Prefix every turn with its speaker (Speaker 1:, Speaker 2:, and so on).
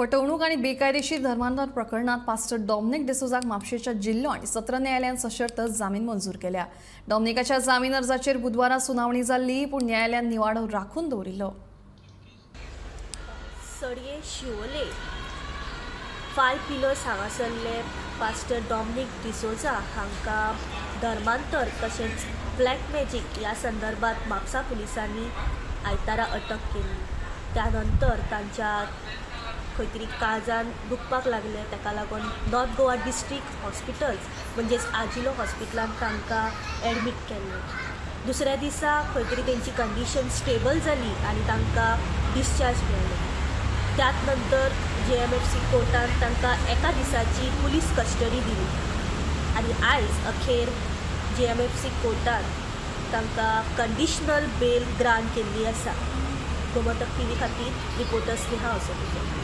Speaker 1: फटवणूक आनी बेकायदेशीर धर्मांतर प्रकरणात पास्टर डॉमनिक डिसोजाक म्हापशेच्या जिल्लो आनी सत्र न्यायालयान सशर्त जामीन मंजूर केल्या। डॉमनिकाच्या जामीन अर्जाचेर बुधवारा सुनावणी जाल्ली, पूण न्यायालयान निवाडो राखून दवरिल्लो।
Speaker 2: सडये शिवोले 5 पिलर्स हांगासरले पास्टर डॉमनिक डिसोजा हांकां धर्मांतर तशेंच ब्लॅक मॅजीक ह्या संदर्भात म्हापसा पुलिसांनी आयतारा अटक केली। त्यानंतर तांच्या खंय तरी काळजान दुखपाक लागलें, ताका लागून नॉर्थ गोवा डिस्ट्रिक्ट हॉस्पिटल्स म्हणजेच आजिलो हॉस्पिटलान तांकां एडमीट केल्लें। दुसऱ्या दिसा खंय तरी तेंची कंडिशन स्टेबल जाली आनी तांकां डिस्चार्ज मेळ्ळो। त्याच नंतर JMFC कोर्टान तांकां एका दिसाची पुलीस कस्टडी दिली आनी आयज अखेर JMFC कोर्टान तांकां कंडिशनल बेल ग्रांट केल्ली आसा। गोमंतक टीव्ही खातीर रिपोर्टर स्नेहा असोपेकर।